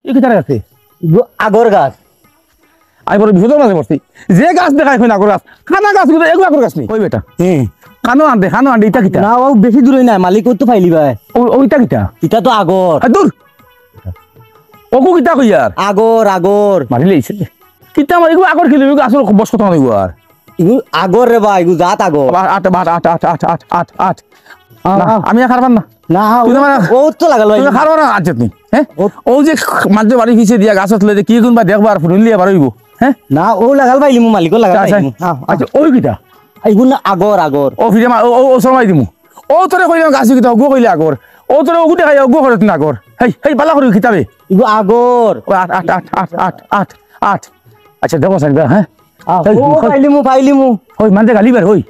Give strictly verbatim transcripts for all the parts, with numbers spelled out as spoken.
ই কিতার গাছ? ইগু আগর গাছ। আমি বড় বিপদর মাঝে পড়ছি। যে গাছ দেখায় কইন আগর গাছ, কানা গাছ কিন্তু এগু আগর গাছ নি। কই বেটা? হ্যাঁ। কানো আনতে, কানো আনতে, ইটা কিতা? না, ও বেশি দূরই না, মালিক, ও তো পাইলি ভাই। ও, ও ইটা কিতা? ইটা তো আগর। আর দূর। ওগু কিতা কইয়ার? আগর, আগর। মারি লইছে। কিতা আমার এগু আগর কিলো, এগু আসল বয়স কত অইবো আর? ইগু আগর রে বা, ইগু জাত আগর। আট, আট, আট। আ, না, আ। আমি আর খারবার না। না, তুই ও, আমার ও তো লাগাল ভাই। তুই খারবার না, আচ্ছা তুই, হ্যাঁ? ও ও যে মাঝে বাড়ি পিছে দিয়া গাছ তুলে যে কি গুণ বা দেখবার ফুরুন লিয়া বার অইবো, হ্যাঁ? না, ও লাগাল ভাই, লিমু মালিক, ও লাগাল আচ্ছা, ভাই, লিমু। আ, আ। আচ্ছা, ওই কিতা? ইগু না আগর, আগর। ও ফিরে মা-, ও, ও, ও শর্মাই দিমু। ও তোরে কইলাম গাছ কিতা, ওগু কইলে আগর। ও তোরে ওগু দেখাই, ওগু করে তুই আগর। হেই, হেই, বালা করি কিতাবে। ইগু আগর। ও আট, আট, আট। আচ্ছা, দেখো সাইন, হ্যাঁ? আ, এই, ও, মুখ পাইলিমু, পাইলিমু। ওই, মানতে গালি বার, ওই।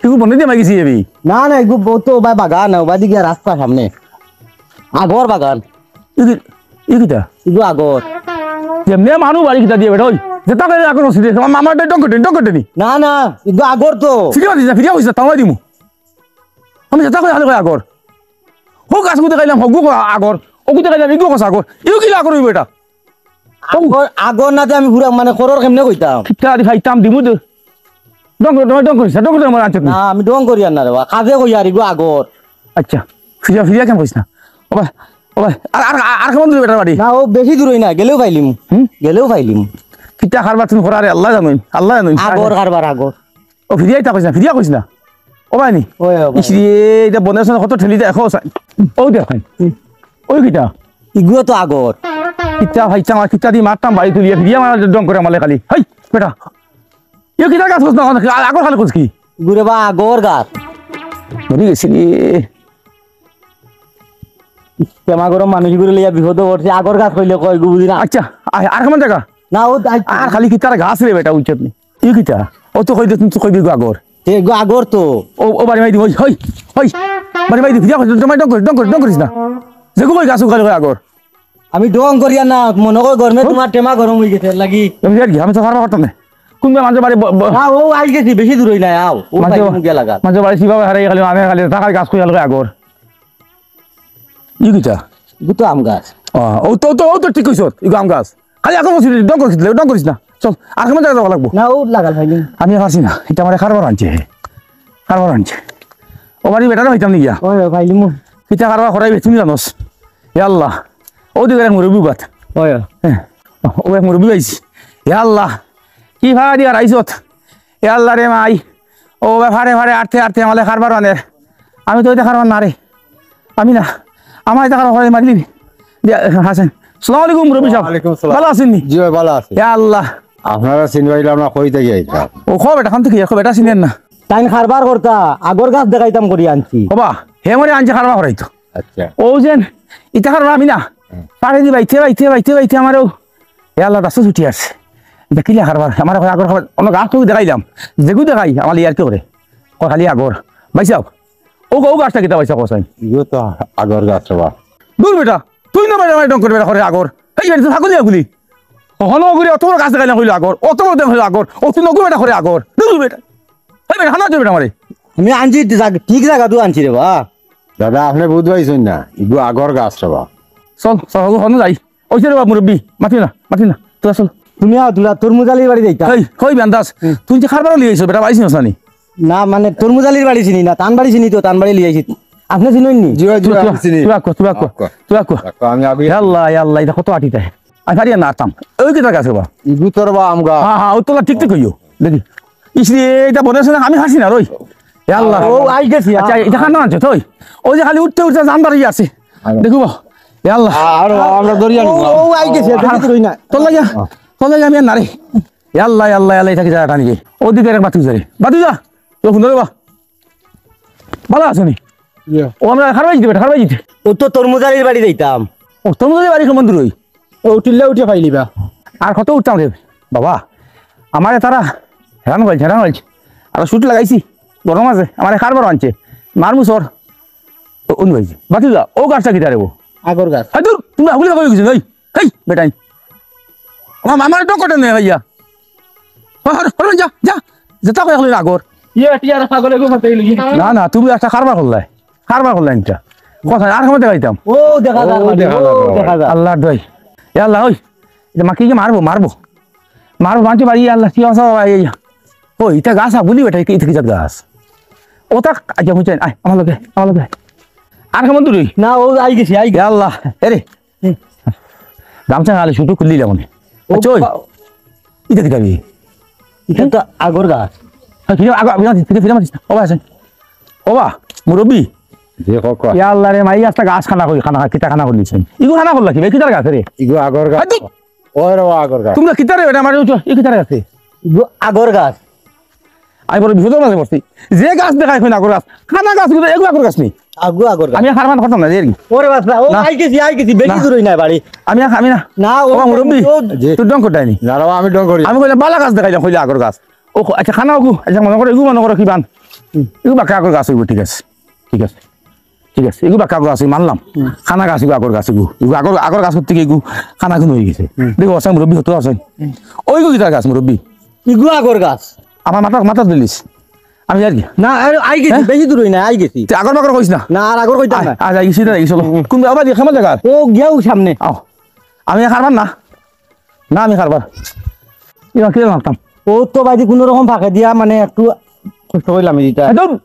কি গো, বন্ধ দিয়ে মাগিছি এবি? না, না, এগু বউ তো ভাই বাগান, ও বাদি গিয়া রাস্তা সামনে। আগর বাগান। ই কি-, ই কিতা? এগু আগর। এমনে মানু বাড়ি কিতা দিয়ে বেটা, ওই। যেটা করে এখন সিরিয়াস, আমার মামার ডং করে, ডং করে নি। না, না, এগু আগর তো। ফিরিয়া দিস না, ফিরিয়া দিস না, তামাই দিমু। আমি যেটা কই, হালে কই আগর। হো গাছ গুতে খাইলাম, হগু কই আগর। ওগুতে খাইলাম, ইগু কস আগর। ইউ কিলা আগর অইবো এটা? আগর, আগর না যে আমি পুরা মানে খরর কেমনে কইতাম? কিতা দি খাইতাম, দিমু দে। ডং করে, ডং করে, ডং করিস না, ডং করে আমার আনতে না, আমি ডং করি আর না রে বা। কাজে কই আর ইগু আগর। আচ্ছা, ফিরিয়া, ফিরিয়া কেন কইস না? ও ভাই, ও ভাই, আর, আর, আর, আর কেমন দূরে বেটার বাড়ি? না, ও বেশি দূরই না, গেলেও পাইলিমু। হুম? গেলেও পাইলিমু। কিতা কারবার তুমি করা রে, আল্লাহ জানইন, আল্লাহ জানইন। আগর কারবার, আগর। ও ফিরিয়া ইতা কইস না, ফিরিয়া কইস না। ও ভাই নি? ওই, ওই, ভাই। ইস রে, ইটা বনের সামনে কত ঠেলি দেয়, এখন সা-, ও দেখ ভাই। হুম। ওই কিতা? ইগুলো তো আগর। কিতা ভাই, চামা, কিতা দি মারতাম বাড়ি তুলিয়া, ফিরিয়া মারা ডং করে মালে খালি। হেই, বেটা। ইয়ে কিতা গাছ করছ না, আগর খালি করছ কি? গুরে বা আগর গাছ। মরি গেছি রে। ইস, কেমা গরম মানুষ গুরে লইয়া বিপদে পড়ছে, আগর গাছ কইলে কয়, গু বুঝি না। আচ্ছা, আ-, আর কেমন জায়গা? না, ও আই- আর খালি কিতার গাছ রে বেটা, উচিত নেই। ই কিতা? ও তো কই দে, তুমি তো কইবি গো আগর। এ গো আগর তো। ও, ও বাড়ি মারি দি, ওই, হই, হই। বাড়ি মারি দি, ফিরিয়া কই, ডং করিস, ডং করিস, ডং করিস না। যেগু কই গাছ উগালে কই আগর। আমি ডং করিয়া না, মনে কর গরমে হুম? তোমার টেমা গরম হই গেছে লাগি। আমি আর কি, আমি তো ফার্মা করতাম না। কোন মাঝে বাড়ি ব-, ব-, না, ও আই গেছি, বেশি দূর হই না, আও। ও মাঝে ভাই বা-, মুখ গেলা গাছ। মাঝে বাড়ি শিবা হারাই গেল, আমি খালি থাকার গাছ কই আলগে আগর। ই কিতা? ইগু তো আম গাছ। আ, ও তো, ও তো, ও তো ঠিক কইছ, ইগু আম গাছ। খালি এখন বসে ডং করিস না, ডং করিস না। চল, আর কোনো জায়গা যাওয়া লাগবো। না, ও লাগাল ভাই। আমি আর পারছি না, এটা আমার কারবার আনছে। কারবার আনছে। ও বাড়ি বেটারে হইতাম নি গিয়া। ওই, ওই, ভাই, লিমু। কিতা কারবার করাইবে, তুমি জানোস। ইয়া আল্লাহ। ও দিকে এক মুরব্বী বাত। ওই, ওই। হ্যাঁ। ও এক মুরব্বী আইছি। ইয়া আল্লাহ। কি ভাড়া দিয়া রাইছত? ইয়া আল্লাহ রে মাই। ও ভাই, ফাড়ে ফাড়ে আটতে আটতে আমালে কারবার আনের। আমি তো এটা কারবার না রে। আমি না। আমার এটা কারবার করে মারি দিবি। দিয়া, হাসান। সালাম আলাইকুম, মুরব্বী সাহেব। ওয়ালাইকুম সালাম। ভালো আছেন নি? জি ভাই, ভালো আছি। ইয়া আল্লাহ। আপনারা চিনবাইলে আমরা কই থাকি আইতাম? ও, কো বেটা, খান থেকে, কো বেটা, চিনেন না। তাইন কারবার করতা, আগর গাছ দেখাইতাম করি আনছি। ও বা, হে মরে আনছে কারবার করাইতো। আচ্ছা। ও যেন, ইটা কারবার আমি না। হুম। পারে দি বাইতে, বাইতে, বাইতে, বাইতে আমারও, এ আল্লাহ, দাসও ছুটি আছে। দেখিলে কারবার, আমার আগর কারবার, অন্য গাছ তো দেখাইলাম। যেগু দেখাই, আমার ইয়ার কি করে? কয় খালি আগর। ভাই সাহেব, ও গো, ও গাছটা কিতা ভাই সাহেব, কোথায়? ইগো তো আগর গাছ রে বা। দূর বেটা, তুই না বেটা, আমার ডং করে বেটা করে আগর। এই বেটা, তো থাকো দিয়া গুলি। অহনো গুলি, অত বড় গাছ দেখাইলাম কইলো আগর, অত বড় দেখাইলো আগর, ও তুই নগু বেটা করে আগর। দূর বেটা। এই বেটা, হানা দে বেটা আমারে। আমি আনছি জাগ-, ঠিক জায়গা তো আনছি রে বা। দাদা, আপনি বুঝ পাইছেন না, ইগু আগর গাছ রে বা। চল, চল, হনো যাই। ওই যে রে বা মুরব্বি, মাতি না, মাতি না, তুই আসল। তুমি আও, তোরা তরমুজ আলীর বাড়ি যাইতা। এই, কই বেন্দাস, হুম। তুই যে কারবার লিয়ে আইছো, বেটা, পাইছিস না নি? না, মানে, তরমুজ আলীর বাড়ি চিনি না, তান বাড়ি চিনি তো, তান বাড়ি লিয়ে আইছি। আপনি চিনেন নি? জি ভাই, জি তুই ভাই, তুই আমি চিনি। তুই আকো, তুই আকো, আকো। তুই আকো। আকো, আমি আগে। ইয়া আল্লাহ, ইয়া আল্লাহ, এটা কত আটিতে? আমি পারি না, আরতাম। ওই কিতার গাছ রে বা? ইগু তোর বা আম গাছ। হ্যাঁ, হ্যাঁ, ওই তোলা ঠিক ঠিক কইও। দেখি। ইস রে, এটা বনে আছে না? আমি হাসি না, রই। ইয়া আল্লাহ। ও, আই গেছি, আচ্ছা, আ- এটা কার নাম আনছো তুই? ওই যে খালি উঠতে উঠতে জান বাড়ি আছে। আরে। দেখো বা। ইয়া আল্লাহ। আ-, আর আমরা দরিয়া নিব। ও, ও, আই গেছি, আর দেখি তো রই না। তোর লাগে, তোর লাগে আমি আর নারে। ইয়া আল্লাহ, ইয়া আল্লাহ, ইয়া আল্লাহ, এটা কি জায়গা টানি? ওদিকে এক বাতি যাই। বাতি যা। তো হুনো রে বা। ভালো আছো নি? ইয়া। ও আমরা খারবাই দিতে বেটা, খারবাই দিতে। ও তো তরমুজ আলীর বাড়ি যাইতাম। ও তরমুজ আলীর বাড়ি কেমন দূর ওই? ও উঠিলে উঠে পাইলিবা। আর কত উঠতাম রে বাবা? আমারে তারা হেরান হইছে, হেরান হইছে। আর শুট লাগাইছি, গরম আছে, আমারে কারবার আনছে। মার মুসর। ও, উনি হইছে। বাতি যা, ও গাছটা কিতা রে ও? আগর গাছ। হ্যাঁ, দূর, তুমি আগুলি খাওয়া গেছো, এই, এই, বেটাই। আমার মামারে তো কটে নেই ভাইয়া। হর, হর, হর, যা, যা। যেটা কই এখন আগর। ইয়ে, টিয়ার পাগলে গো ফাটাই লই। না, না, তুমি একটা কারবার করলাই। কারবার করলাই এটা। কথা আর সময় দেখাইতাম। ও, দেখা যার ও, বাড়ি, দেখা ও, যার বাড়ি। দেখা যার। আল্লাহর দোয়াই। ইয়া আল্লাহ, ওই, ইটা মাখি গিয়া মারবো, মারবো। মারবো, মানছে বাড়ি, ইয়া আল্লাহ, কি অবস্থা বাবা, এই, এই। ওই, ইটা গাছ আগুলি বেটা, ইটা কিতার গাছ? ও তা, আচ্ছা, বুঝছেন, আয়, আমার লগে, আমার লগে। আর কেমন দূরে? না, ও আই গেছি, আই গেছি। ইয়া আল্লাহ, এরে। হুম। গামছা নালে শুধু খুললি যেমন। ও আচ্ছা, ওই, বাবা। ইটা কিতা রে? ইটা তো আগর গাছ। হ্যাঁ, ফিরে, আগো, আগো, ফিরে, ফিরে মাতিস না। ও ভাই, আছেন। ও বা, মুরব্বি। জি, কও, কও। ইয়া আল্লাহ রে, মাই আস্তা গাছ খানা করি, খানা, কিতা খানা করি দিছেন? ইগু খানা করলা কি ভাই? কিতার গাছ রে? ইগু আগর গাছ। হাই, ধুর। ওই রে, ও আগর গাছ। তোমরা কিতারে বেটা মারি উঠো? ই কিতার গাছ রে? ইগু আগর গাছ। আমি বড় বিপদর মাঝে পড়ছি। যে গাছ দেখায় কই না আগর গাছ। খানা গাছ গুলো এগু আগর গাছ নি? আগু আগর গাছ। আমি আর খারবান করতাম না, রে। ওরে বাসরা, ও না। আই গেছি, আই গেছি, বেশি না। দূরই না বাড়ি। আমি আর, আমি না। না, ও ও মুরব্বি, জি। তুই ঢং করতাই নি। না, না, আমি ঢং করি। আমি কইলাম, বালা গাছ দেখাইলাম, কইলে আগর গাছ। ও, আচ্ছা, খানা ওগু, আচ্ছা, মনে করো, এগু মনে করো কি বান? হুম। এগু বাক্কা আগর গাছ হইব, ঠিক আছে, ঠিক আছে, ঠিক আছে, এগু বাক্কা আগর গাছ হইব, মানলাম। হুম। খানা গাছ হইব, আগর গাছ হইব, এগু আগর, আগর গাছ করতে গিয়ে এগু খানা খুন হয়ে গেছে। হুম। দেখো, আসাম মুরব্বী হতো আছেন। হুম। ওইগু কিতার গাছ মুরব্বী? ইগু আগর গাছ। আমার মাথা, মাথা তুলিস। আমি আর কি? না, আর আই গেছি, হ্যাঁ? বেশি দূর হই না, আই গেছি। তুই আগর বাগর কইস না। না, আর আগর কইতাম আয়, না। আয়, আই গেছি, আই গেছি, চলো। হুম। কোন আবার দিয়ে খামার জায়গা? ও গিয়াও সামনে। আও। আমি খারবার না। না, আমি খারবার। ইয়া, কি মারতাম? ও তো বাইদি কোনো রকম ফাঁকে দিয়া, মানে, একটু কষ্ট করলাম এই দিকটা। একদম।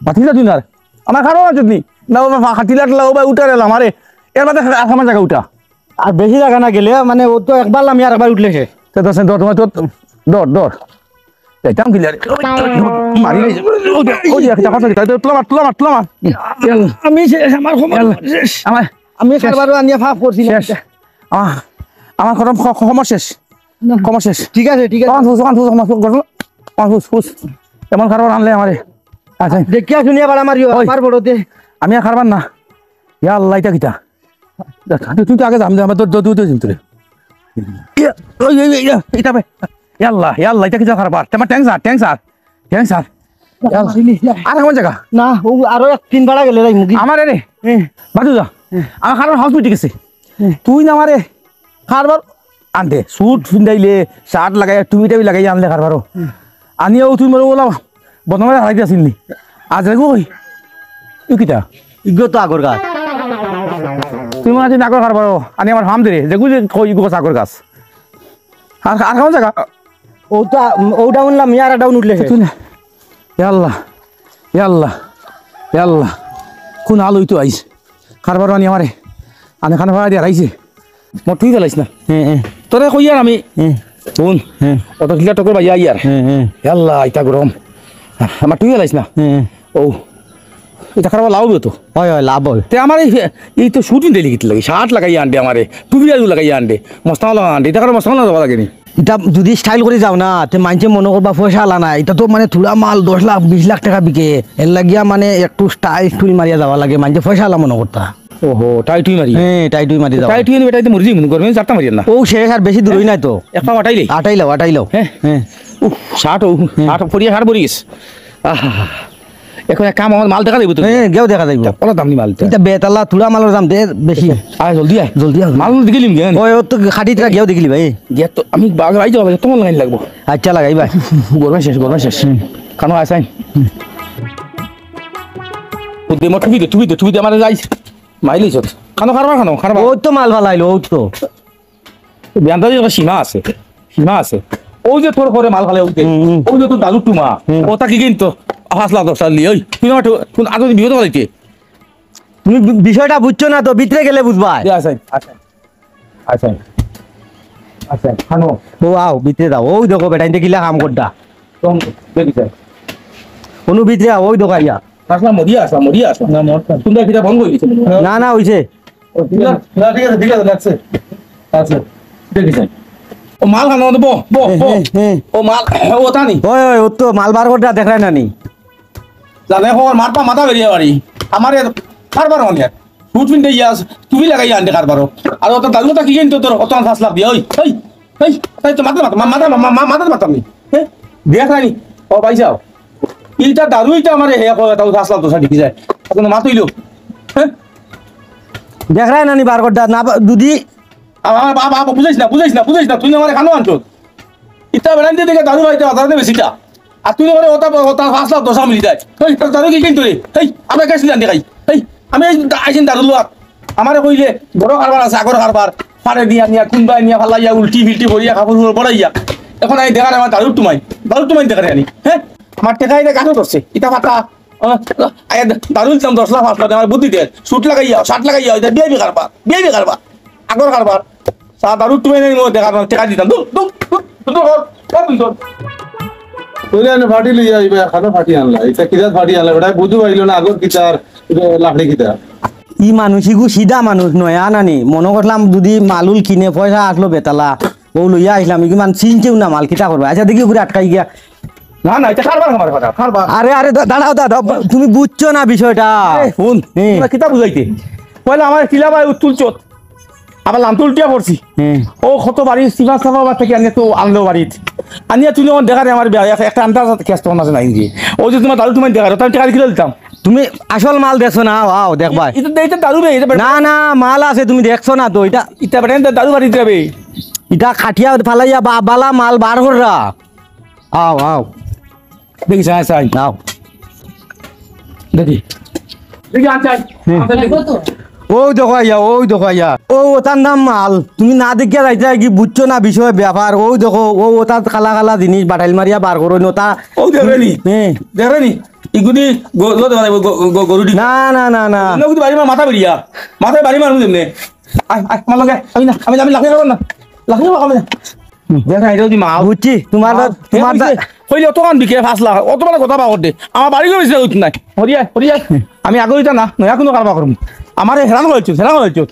বাতিল না তুই না। আমার খারবার না যদি। না, বাবা, ফা-, খাটিলা টালা, ও ভাই, উঠার এলাম, আরে। এর বাদে খা-, খামার জায়গা উঠা। আর বেশি জায়গা না গেলে, মানে, ও তো একবার লামি আর একবার উঠলে সে। তে দশ, দশ, তোমার তো, দৌড়, দৌড়। যাইতাম কি রে? ওই, ওই, মারি রে। ওই, ওই, একটা কথা কি? তাই তো তুলা মার, তুলা মার, তুলা মার। আমি শেষ, আমার ক্ষমা ইয়াল্লা। শেষ। আমার আমি শেষ। কারবারও আনিয়া ফাফ করছি না। শেষ। আমার, আমার খতম, খ-, খ-, ক্ষমা শেষ। না। ক্ষমা শেষ। ঠিক আছে, ঠিক আছে। আমার ফুস, আমার ফুস, আমার ফুস, আমার ফুস, ফুস। এমন কারবার আনলে আমারে। আচ্ছা। দেখিয়া শুনিয়া বাড়া মারিও, ওই। আমার বড়তে। আমি আর কারবার না। ইয়া আল্লাহ, এটা কিতা? দেখ, তুই, তুই তো আগে যা, আমি, আমার তো, তো, তো, তো, তো, ইয়া, ওই, ওই, ওই, ইয়া, এটা ভাই। ইয়া আল্লাহ, ইয়া আল্লাহ, এটা কিতা কারবার? তোমার thank sir, thank sir, thank sir. ইয়া আল্লাহ। আর আমার জায়গা? না, ও আরো এক তিন পাড়া গেলে যাই মুগি। আমার রে। হ্যাঁ। বাদু যা। হ্যাঁ। আমার কারবার হাউস মিটে গেছে। হ্যাঁ। তুই না আমারে কারবার আনতে, স্যুট ফিন্দাইলে, শার্ট লাগাইয়া, টুপি টাপি লাগাইয়া আনলে কারবারও। হুম। আনিয়াও তুই মোরে ওলা বদনামে হারাই দিয়াছিলি। আজ রেগু কই? তুই কিতা? ইগো তো আগর গাছ। তুই মনে হয় আগর কারবারও। আনি আমার ফার্ম দে রে। যেগু যে কই ইগো আগর গাছ। আর, আর কোন জায়গা? ও তো, ও ডাউন লাম, ইয়ারা ডাউন উঠলে। তুই না। ইয়া আল্লাহ, ইয়া আল্লাহ, ইয়া আল্লাহ। কোন আলো হইতো আইস? কারবার আনি আমারে আনে খানা ফাড়া দিয়ে হারাইছে। মোর তুই ফেলাইস না। হ্যাঁ, হ্যাঁ। তোরে কই আর আমি। হ্যাঁ। হুন। হ্যাঁ। অত কিলা টকর ভাই আইয়ার। হ্যাঁ, হ্যাঁ। ইয়া আল্লাহ, ইটা গরম। আমার তুই ফেলাইস না। হ্যাঁ, হ্যাঁ। ও, ইটা কারবার লাভ হবে তো। হয়, হয়, লাভ হবে। তে আমার এই, এই তো শুটিং ডেলি কিতা লাগে? শার্ট লাগাই আনবে আমারে, টুপি আলু লাগাই আনবে, মস্তানা লাগা আনবে। ইটা কারবার মস্তানা লাগা লাগে নি? ইটা যদি স্টাইল করি যাও না, তে মানষে মনো করবা পয়সাআলা না। ইটা তো মানে থুড়া মাল দশ লাখ, বিশ লাখ টেকা বিকে। এর লাগিয়া মানে একটু স্টাইল টুইল মারিয়া যাওয়া লাগে, মানষে পয়সাআলা মনো করতা। ওহো, টাই টুই মারি। হ্যাঁ, টাই টুই মারি যাওয়া। টাই টুই নি বেটা, ইতে মরি যাইমু, গরমে জারতা মারিয়ার না। ও শেষ আর বেশি দূরই নাই তো। এক পাও আটাইলে। আটাইলাও, আটাইলাও। হ্যাঁ? হ্যাঁ। উফ, শার্ট ও, হ্যাঁ। শার্ট পরিয়া শার্ট পরি গেছে। আহা। এখন এক কাম, আমার মাল দেখা যাইব তো। হ্যাঁ, গেও দেখা যাইব। ওলা দাম নি মাল ইটা। ইটা বেতালা, থুড়া মালর দাম দে বেশি। আয়, জলদি আয়। জলদি আয়। মাল দেখি লিম গেন। ওই, ও তো খাটিতরা গেও দেখি লিবা, এই। গিয়া তো আমি বাগ রাই যাওয়া লাগে, তোমার লাইন লাগবো। আচ্ছা, লাগাই ভাই। গরমে শেষ, গরমে শেষ। হুম। খানো আয়, সাইন। ও দে, মোর টুপি দে, টুপি দে, টুপি দে, আমার যাই। মাইলি চত। খানো, খারবার খানো, খারবার। ও তো মাল ফালাইলো, ও তো। বেয়ান্দারি একটা সীমা আছে, সীমা আছে। ওই যে তোর ঘরে মাল ফালে উঠে, হুম, হুম। ওই যে তোর দাদুর টুমা, হুম। ও তাকে কিন্তু পাঁচ লাখ দশ হাজার লিয়ে, ওই, তুই আমার টু-, কোন আগে বিপদ ফালাইতে? তুমি বি-, বিষয়টা বুঝছো না তো, ভিতরে গেলে বুঝবা। দে, আচ্ছা, আচ্ছা, আচ্ছা, আচ্ছা, খানো। ও আও, ভিতরে যাও, ওই দেখো বেটা, ইনতে কিলা কাম করতা। কম, দেখি স্যার। অনু ভিতরে আও, ওই দেখো আইয়া। আসলাম, মরিয়া আসলাম, মরিয়া আসলাম। না, মরতাম। তুমি কিতা বন্ধ হয়ে গেছে? না, না, হইছে। ও, ঠিক আছে। না, ঠিক আছে, ঠিক আছে, লাগছে। আচ্ছা, দেখি স্যার। ও মাল খানো, বো, বো, হ্যাঁ, বো। হ্যাঁ, হ্যাঁ। ও মাল, ও তা নি। ওই, ওই, ও তো মাল বার করতে দেখরায় না নি। জানে খবর মারপা মাথা বেরিয়ে বাড়ি। আমারে কারবার অনেক। স্যুট পিনতে ইয়া, টুপি লাগাই আনতে কারবারও। আর অত দারু তা কি জানি তো তোর অত পাঁচ লাখ দিয়া, ওই, ওই, ওই, তাই তো মাথা, মাথা, মা-, মাথা, মা-, মা-, মাথা মারতাম নি। হ্যাঁ? দেখ নাই নি? ও ভাই যাও। ইটা দারু ইটা আমারে হে কয়, তাও পাঁচ লাখ দশ হাজার ঢুকি যায়। এখন মাত হইল। হ্যাঁ? দেখরায় না নি বার করতে, না বা-, যদি আ-, আ-, আ-, আ-, বুঝাইস না, বুঝাইস না, বুঝাইস না, তুই আমারে খানো আনছো। ইতা বেড়াইতে দেখে দারু বাড়িতে বাজারে বেশিটা। আর তুই আমারে ওটা, ওটা পাঁচ লাখ দশ হাজার মিলি যায়। এই, তোর দারু কি কিনতো রে? এই, আমরা গ্যাস নিলাম দেখাই। এই, আমি এই দা-, আইসেন দারু লোয়া। আমারে কইলে, বড় কারবার আছে, আগর কারবার, ফাড়ে দিয়া নিয়া, কুনবায় নিয়া ফালাইয়া, উল্টি ফিল্টি করিয়া, কাপড় উপর বড়াইয়া। এখন আমি দেখার আমার দারুর টুমাই, দারুর টুমাই দেখার আনি, হ্যাঁ? আমার টেকা এটা গাছে ধরছে, ইটা ফাটা। আহ, আহ, আয়, দারু দিতাম দশ লাখ, পাঁচ লাখ, আমার বুদ্ধি দে। সুট লাগাইয়া, শার্ট লাগাইয়া, এটা বিআইপি কারবার, বিআইপি কারবার, আগর কারবার। চা দারু টুমাই নাই, মো দেখার, টেকা দিতাম। দূর, দূর, দূর, দূর, দূর, দূর, দূর। কইলে আমি ফাটি লইয়া আইবা, খাতা ফাটি আনলা। এটা কিতা ফাটি আনলা? বেটা বুঝু পাইল না, আগর কিতা আর লাকড়ি কিতা। ই মানুষ ইগু সিধা মানুষ নয়, আনানি। মনো করলাম যদি মালুল কিনে পয়সা আসলো বেতালা, ও লইয়া আইলাম, ইগু মান চিনছেও না মাল, কিতা করবা? আচ্ছা, দেখি উপরে আটকাই গিয়া। না, না, এটা কারবার, কারবার, কারবার, কারবার। আরে, আরে, দা-, দাঁড়াও, দাঁড়াও, তুমি বুঝছো না বিষয়টা। এ, হুন, এ। তোরা কিতা বুঝাইতে? পয়লা আমার কিলা ভাই উত্তুল চোত। আবার লামতো উল্টিয়া পড়ছি। হুম। ও কত বাড়ি সিফা সাফা বাদ থেকে আনিয়া তো আনলো বাড়িত। আনিয়া তুমি আমার দেখারে আমার বিয়া, এক-, একটা আন্দাজ আছে, খেয়াল তখন আছে না ইঞ্জি। ও যে তোমার দারু তুমি দেখারে, তাহলে টেকা কিলো দিতাম। তুমি আসল মাল দেখছো না, আও, আও, দেখবায়। এটা, এটা দারু বে, এটা বেটা। না, না, মাল আছে, তুমি দেখছো না তো, এটা। এটা বেটা, এটা দারু বাড়িত যাবে। এটা খাটিয়া ফালাইয়া বা-, বালা মাল বার কররা। আও, আও। দেখি, চাই, চাই। আও। দেখি। দেখি, আন চাই। হুম। আন চাই, দেখি। ও দেখো আইয়া, ও দেখো আইয়া। ও, ওটার নাম মাল। তুমি না দেখিয়া যাইতে কি বুঝছো না বিষয় ব্যাপার? ও দেখো, ও ওটার কালা কালা জিনিস বাটাইল মারিয়া বার করো, ওটা। ও দেখরে নি? হ্যাঁ। দেখরে নি? ইগুদি গ-, গ-, গ-, গ-, গ-, গরু দি। না, না, না, না। ইগুদি বাড়ি মা-, মাথা বেরিয়া। মাথায় বাড়ি মারমু যেমনে। আয়, আয়, আমার লগে। আমি না, আমি, আমি লাফিয়ে খাবো না। লাফিয়ে খাবো না। দেখা, এটা যদি মাল। বুঝছি, তোমার মাল। দা-, তোমার দা- কইছে, কইলে অতখান বিকে পাঁচ লাখ, অত মানে কথা বাগর দে। আমার বাড়ি করে বেশি উঠি নাই। হরিয়া, হরিয়া। আমি আগে হইতা না, নয়া কোনো কারবার করমু। আমারে হেরান করেছো, হেরান করেছো।